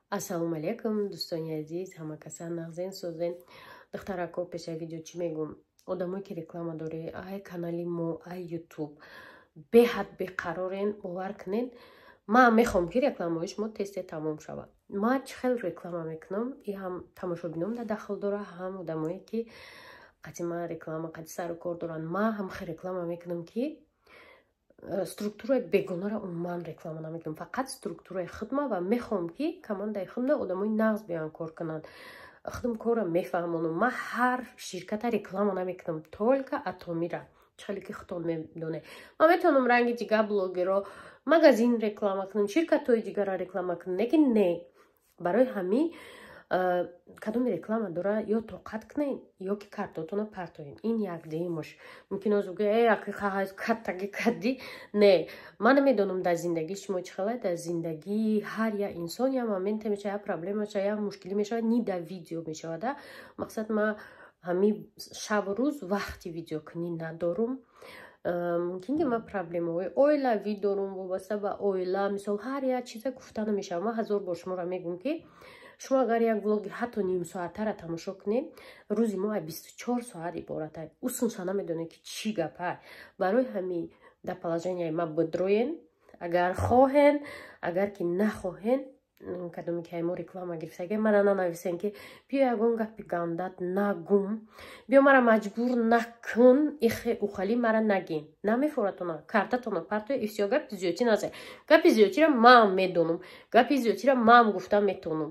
Ассалому алайкум, дӯстони азиз, ҳама каса нағзен, созен? Духтарако, пешаи видео чӣ мегӯм? Одамое ки реклама дорӣ, ай канали мо, ай Ютуб, беҳад беқарорен. Бовар кунед, ман мехоҳам, ки рекламаҳои шумо тез-тез тамом шавад. Ман чӣ хел реклама мекунам, и ҳам тамошобином да дахл дора, ҳам одамое ки қати ман реклама қати сару кор доранд. Ман ҳам хел реклама мекунам, ки структураи бегонаро умуман реклама намекунам, фақат структураи худма. Ва мехоҳам, ки командаи худма одамои нағз биёянд, кор кунанд, худам корро мефаҳмонам. Ман ҳар ширката реклама намекунам, только Атомира. Чӣ ки худтон медонед, ман метавонам ранги дигар блогеро магазин реклама кунам, ширкатҳои дигарро реклама кунам, лекин не. Барои ҳамин кадоми реклама дора, ё тоқат кунед, ё ки картотона партоед. Ин як дуюмаш. Мумкин озу гӯя, каттаги кадди. Не, ман намедонам, дар зиндагии шумо чӣ хела. Дар зиндагии ҳар як инсон як моменте мешавад, як проблема мешавад, як мушкилӣ мешавад, не до видео мешавад. Мақсад, ман ҳамин шабу рӯз вақти видеокунӣ надорум. Мумкин ки ман проблемаҳои оилавӣ дорум, вобаста ба оила. Мисол, ҳар як чиза гуфта намешавад. Ман ҳазор бор шуморо мегӯм, ки шумо агар як влоги ҳатто нимсоатара тамошо кунед, рӯзи мо 24 соат иборат ай, усунша намедонед, ки чӣ гапа. Барои ҳамин дар положенияи ма бидроен, агар хоҳен, агар ки нахоҳен. Кадоме ки мо реклама гирифтага, мара нанависен, ки биё, ягон гапи гандат нагум, биё, мара маҷбур накун, ихе ухали мара нагин. Намефоратона, картатона партоя и всё. Гапи зиёдтӣ назе, гапи зиёдтира ман медонам, гапи зиёдтира ман гуфта метавонам.